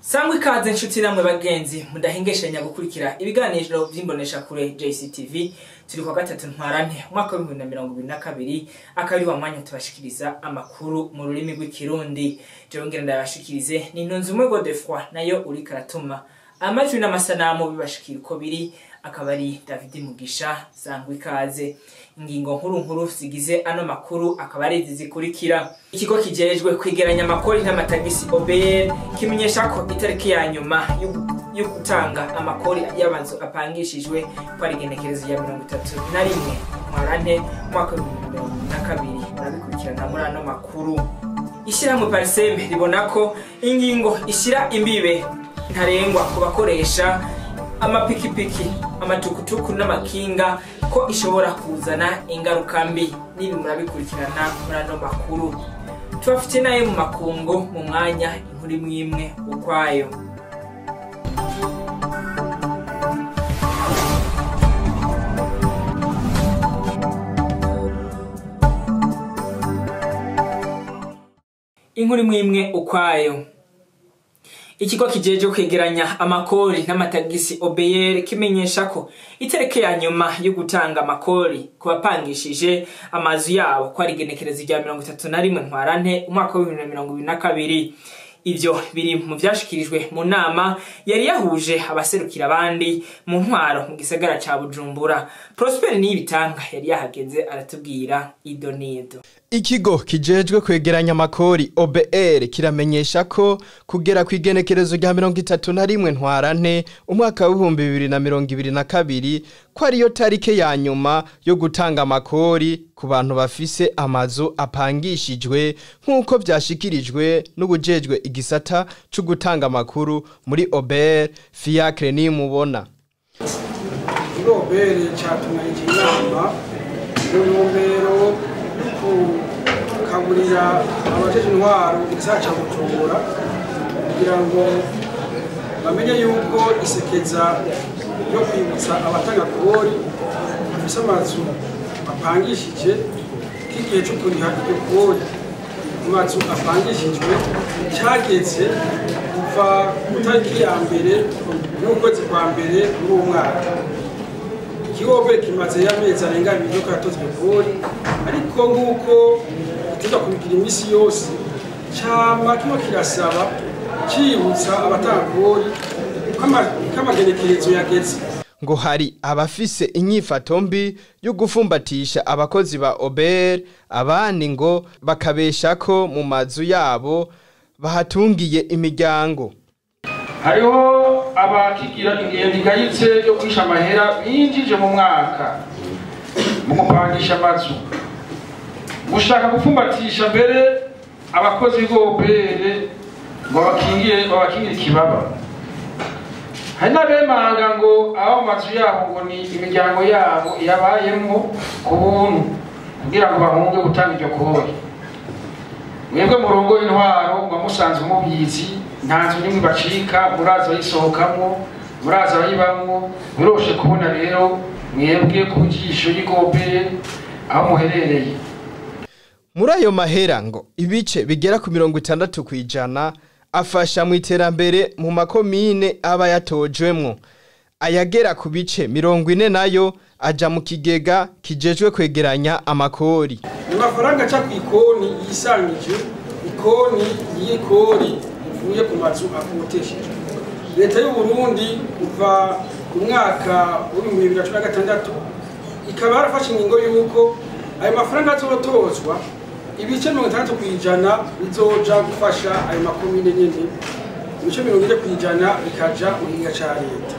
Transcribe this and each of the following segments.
Sangwa ikaze nshuti namwe bagenzi mudahengeshanya gukurikira ibiganiro vy'imbonesha kure JCTV. Turi kwa gatatu ntwarante umwaka wa 2022, akaba ari wa mwanya tubashikiriza amakuru mu rurimi rw'ikirundi. Jewe ngira ndabashikirize ni Ntunze Umwe Godefroid, nayo uri karatuma amajwi n'amasanamu bibashikira uko biri akaba ari David Mugisha. Sangwa ikaze. Ingingo nkuru nkuru zigize ano makuru akaba ari izi zikurikira. Ikigo kijejwe kwegeranya amakori n'amatagisi OBR kimenyesha ko itariki ya nyuma yo gutanga amakori y'abanzu apangishijwe ko ari igenekerezo ya 31 Ntwarante umwaka wa 2022. Murabikurikirana muri ano makuru. Ishyirahamwe Parseme ribona ko ingingo ishira imbibe ntarengwa ku bakoresha amapikipiki, amatukutuku n'amakinga ko ishobora kuzana ingaruka mbi. Nibi murabikurikirana muri ano makuru. Tubafite nayo mu makungu mu mwanya inkuru imwe imwe ukwayo. Inkuru imwe imwe ukwayo. Ikigo kijeje kwegeranya amakori n'amatagisi OBR kimenyesha ko itariki ya nyuma yo gutanga amakori ku bapangishije amazu yabo ko ari igenekerezo rya 31 Ntwarante umwaka wa 2022. Ivyo biri mu vyashikirijwe mu nama yari yahuje abaserukira abandi mu ntwaro mu gisagara ca Bujumbura. Prosper Niyibitanga yari yahageze aratubwira idonido. Ikigo kijejwe kwegeranya amakori OBR kiramenyesha ko kugera ku igenekerezo rya 31 Ntwarante umwaka wa 2022 ko ariyo tarike ya nyuma yo gutanga amakori ku bantu bafise amazu apangishijwe, nk'uko vyashikirijwe n'ubujejwe igisata co gutanga amakuru muri OBR Fiacre Nimubona. Ikigo OBR catunganije inama mu ntumbero kukaburira abajeje intwaro mu gisagara ca Bujumbura kugira ngo bamenye yuko isekeza yo kwibutsa abatanga kori bafise amazu apangishije k'igihe co kuriha iryo kori mu mazu apangishijwe cageze kuva ku tariki ya mbere y'ukwezi kwa mbere muri uwo mwaka. Ikigo OBR kimaze amezi arenga abiri yuko yatozwe kori, ariko nk'uko giteza kubigira imisi yose cama kimwe kirasaba cibutsa abatanga kori ko amagenekerezo yageze. Ngo hari abafise inyifato mbi yo gufumbatisha abakozi ba OBR, abandi ngo bakabesha ko mu mazu yabo bahatungiye imiryango. Hariho abakigira ingendo igayitse yo kwisha amahera binjije mu mwaka mu gupangisha amazu, gushaka gufumbatisha mbere abakozi b'OBR ngo babakingire ikibaba. Hari n'abemanga ngo abo mu mazu yabo ngo ni imiryango yabo yabayemwo ku buntu kugira ngo bahunge gutanga iryo kori. Mwebwe murongo intwaro ngo musanzwe mubizi, nta nzu n'imwe bacika, muraza bayisohokamwo, muraza bayibamwo. Biroshe kubona rero mwebwe ku jisho y'IGOBR aho muherereye. Muri ayo mahera ngo ibice bigera ku 60% afasha mu iterambere mu makomine aba yatojwemwo, ayagera ku bice 40 nayo aja mu kigega kijejwe kwegeranya amakori. Ni mafaranga aca ku ikoni yisangije, ikoni y'ikori ivuye ku mazu akoteshejwe. Leta y'u Burundi kuva ku mwaka w'ibihumbi bibiri na cumi na gatandatu ikaba yarafashe ingingo y'uko ayo mafaranga azotozwa ibice 60% bizoja gufasha ayo makomine nyene, ibice 40% bikaja mu kigega ca leta.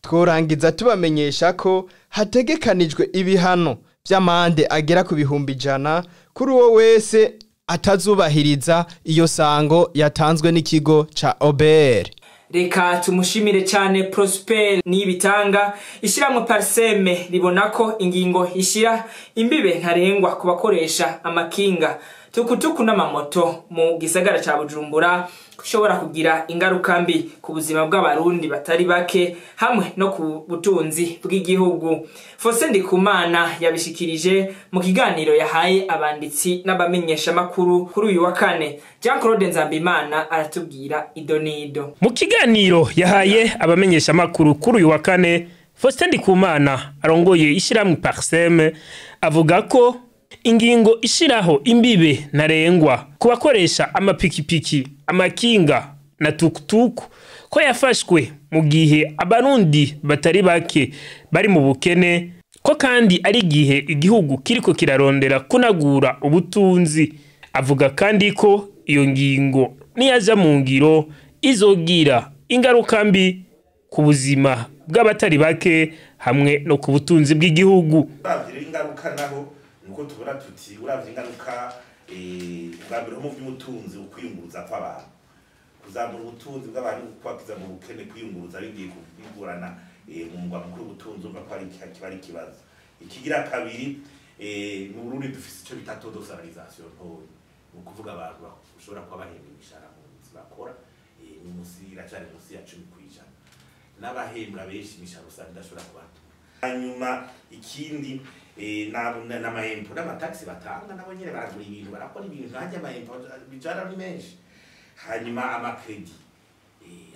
Tworangiza tubamenyesha ko hategekanijwe ibihano vy'amande agera ku 100,000 kuri uwo wese atazubahiriza iyo sango yatanzwe n'ikigo ca OBR. Reka tumushimire cyane Prosper Niyibitanga. Ishyirahamwe Parseme ribona ko ingingo ishira imbibe ntarengwa ku bakoresha amakinga tukutuku n'amamoto mu gisagara ca Bujumbura kushobora kugira ingaruka mbi ku buzima bw'abarundi batari bake hamwe no ku butunzi bw'igihugu. Faustin Ndikumana yabishikirije mu kiganiro yahaye abanditsi n'abamenyeshamakuru kuri uyu wa kane. Jean Claude Nzambimana aratubwira idonido. Mu kiganiro yahaye abamenyeshamakuru kuri uyu wa kane, Faustin Ndikumana arongoye ishyirahamwe Parsem avuga ko ingingo ishiraho imbibe ntarengwa ku bakoresha amapikipiki, amakinga na tukutuku ko yafashwe mu gihe abarundi batari bake bari mu bukene, ko kandi ari igihe igihugu kiriko kirarondera kunagura ubutunzi. Avuga kandi ko iyo ngingo niyaja mu ngiro izogira ingaruka mbi ku buzima bw'abatari bake hamwe no ku butunzi bw'igihugu. Uravye ingaruka naho nuko tubona tuti uravye ingaruka ubwa mbere mu by'ubutunzi ukwiyunguruza kw'abantu, kuzamura ubutunzi bw'abantu kwakiza mu bukene, kwiyunguruza bigiye kubigurana mu mugwa mukuru w'ubutunzi, urumva ko ari kiba ari ikibazo. Ikigira kabiri, mu Burundi dufise ico bita taux de salarisation ntoyi, ni ukuvuga abantu bashobora kuba bahembwa imishahara mu nzu bakora ni musi, iracari musi ya 10%, n'abahembwa benshi imishahara usanga idashobora kubatunga. Hanyuma ikindi n'amahempo n'amataxi batanga nabo nyene baragura ibintu, barakora ibintu, hajya amahempo bijana ni menshi. Hanyuma amakredi,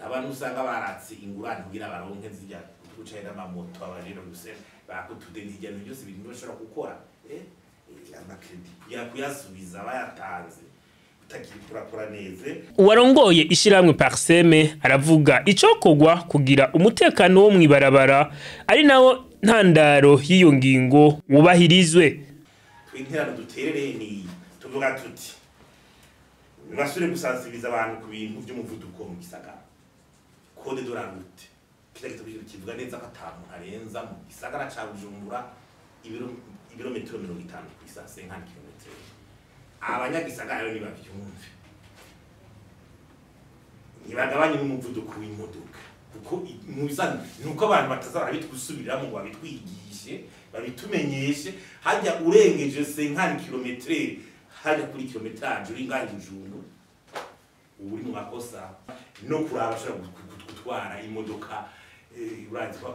abantu usanga baratse ingurane kugira baronke zirya gucaye n'amamoto, abarero gusa bakutude n'irya bintu byose ibintu bashobora gukora amakredi kugira kuyasubiza bayatanze utakiri neze. Uwarongoye ishyirahamwe Parseme aravuga icokorwa kugira umutekano wo mw'ibarabara ari nawo ntandaro y'iyo ngingo wubahirizwe. Twinterano duterereye ni tuvuga tuti basubire gusansibiriza abantu ku bintu by'umuvuduko mu gisagara, code de la route kila kitu kivuga neza ko ata muntu arenza mu gisagara ca Bujumbura ibirometero 50 kw'isaha, 50 kilometero. Abanyagisagara rero nibavyumve, ntibagabanye n'umuvuduko w'imodoka, kuko nuko abantu bataza barabitwisubiriramo ngo babitwigishe babitumenyeshe. Hajya urengeje 50 kilometero hajya kuri kilometrage uri ngaho Bujumbura uba uri mu makosa. No kuraba bashobora gutwara imodoka, urazi ko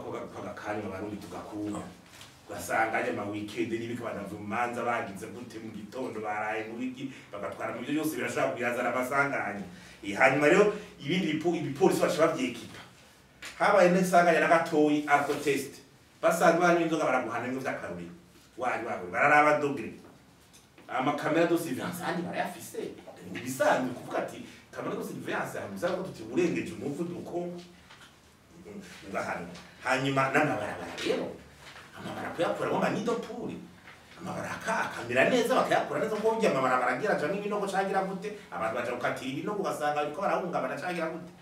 akanywa abarundi tugakura, ugasanga ajya ama weekend n'ibika banava mu manza bagize gute mu gitondo baraye mu biki bagatwara mu byo byose birashobora kuyazana amasanganya. Hanyuma rero ibindi ibipolisi baca bavyekipa, habaye n'isanganya na gatoyi alcotest basanga banywa inzoga baraguhana n'ibyo vy'akarorero, wari wari bararaba dogre amakamera de surveillance andi barayafise, ibisanzwe kuvuga ati kamera de surveillance hanyuma ko tuti urengeje umuvuduko ugahanwa. Hanyuma n'amabarabara rero, amabara kuyakuramo amanido puri, amabara akamera neza bakayakura neza, kuko burya amabarabara agira aja n'ibinogo cangira gute, abantu baja gukatira ibinogo ugasanga bariko barahungabana cangira gute.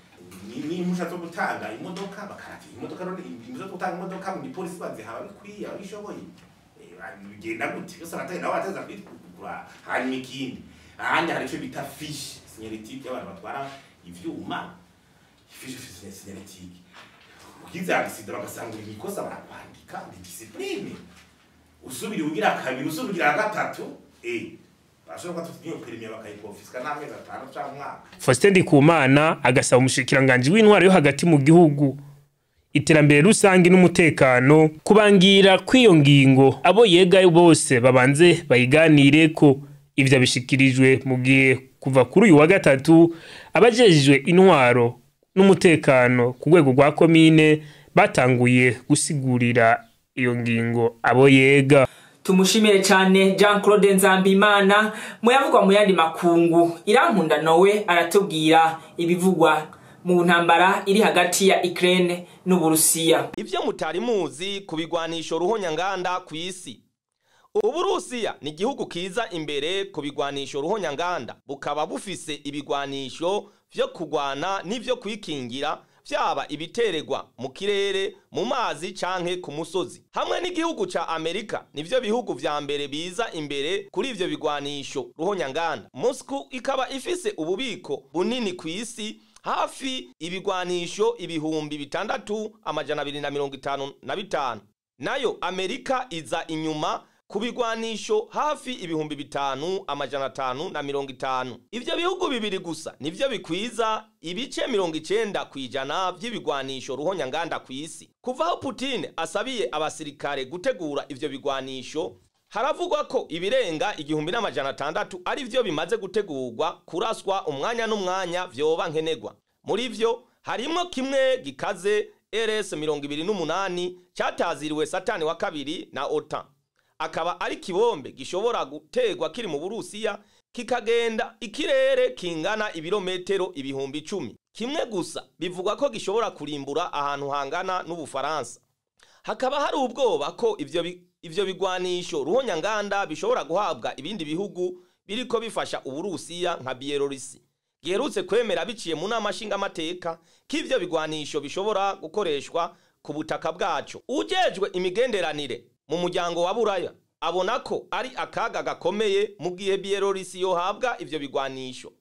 N'impusha zo gutanga imodoka bakaratira imodoka, none impushya zo gutanga imodoka mu gipolisi baziha ababikwiye ababishoboye, bigenda gute byose abatari nabo bateza kwitwara. Hanyuma ikindi ahandi hari ico bita fiche signalétique y'abantu batwara ivyuma, fiche signalétique ugize accident bagasanga uri mw'ikosa barakwandika, ni discipline, usubira ugira kabiri usubira gatatu bashobora kuba tuti permis bakayikonfiska n'amezi 5 canke umwaka. Faustin Ndikumana agasaba umushikiranganji w'intwaro yo hagati mu gihugu, iterambere rusangi n'umutekano kubangira kw'iyo ngingo abo yegayo bose babanze bayiganireko. Ivyo bishikirijwe mu gihe kuva kuri uyu wa gatatu abajejwe intwaro n'umutekano ku rwego rwa komine batanguye gusigurira iyo ngingo abo yega. Tumushimire cyane Jean Claude Nzambimana. Muyavugwa mu yandi makungu, Irankunda Nowe aratubwira ibivugwa mu ntambara iri hagati ya Ukraine n'Uburusiya. Ivyo mutari muzi ku bigwanisho ruhonyanganda ku isi. Uburusiya ni igihugu kiza imbere ku bigwanisho ruhonyanganda, bukaba bufise ibigwanisho vyo kugwana n'ivyo kwikingira, vyaba ibiteregwa mu kirere, mu mazi canke ku musozi. Hamwe n'igihugu ca Amerika nivyo bihugu vya mbere biza imbere kuri ivyo bigwanisho ruhonyanganda. Moscow ikaba ifise ububiko bunini ku isi, hafi ibigwanisho 6255. Nayo Amerika iza inyuma ku bigwanisho hafi 5550. Ivyo bihugu bibiri gusa nivyo bikwiza ibice 90% vy'ibigwanisho ruhonyanganda kw'isi. Kuva aho Putin asabiye abasirikare gutegura ivyo bigwanisho, haravugwa ko ibirenga 1600 ari vyo bimaze gutegurwa kuraswa umwanya n'umwanya vyoba nkenegwa. Muri vyo harimwo kimwe gikaze RS 28 cyataziriwe Satani wa kabiri na OTAN, akaba ari kibombe gishobora gutegwa kiri mu Burusiya kikagenda ikirere kingana ibirometero 10,000. Kimwe gusa bivugwa ko gishobora kurimbura ahantu hangana n'Ubufaransa. Hakaba hari ubwoba ko ivyo bigwanisho ruhonyanganda bishobora guhabwa ibindi bihugu biriko bifasha Uburusiya nka Bielorusi giherutse kwemera biciye mu nama nshingamateka k'ivyo bigwanisho bishobora gukoreshwa ku butaka bwaco. Ujejwe imigenderanire mu muryango wa Buraya abona ko ari akaga gakomeye mu gihe Bielorusi yohabwa ivyo bigwanisho.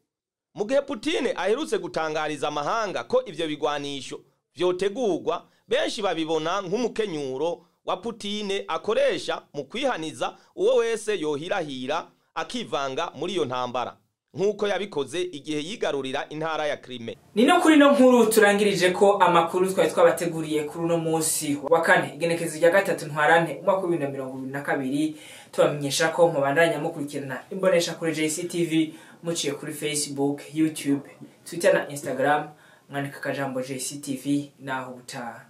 Mu gihe Putin aherutse gutangariza amahanga ko ivyo bigwanisho vyotegurwa, benshi babibona nk'umukenyuro wa Putin akoresha mu kwihaniza uwo wese yohirahira akivanga muri iyo ntambara, nk'uko yabikoze igihe yigarurira intara ya Crimea. Ni no kuri no nkuru turangirije ko amakuru twari twabateguriye kuri uno munsi wa kane, igenekerezo rya 3 Ntwarante umwaka wa 2022. Tubamenyesha ko mubandanya mukurikirana imbonesha kuri JCTV muciye kuri Facebook, YouTube, Twitter na Instagram, mwandika akajambo JCTV. Naho ubutaha.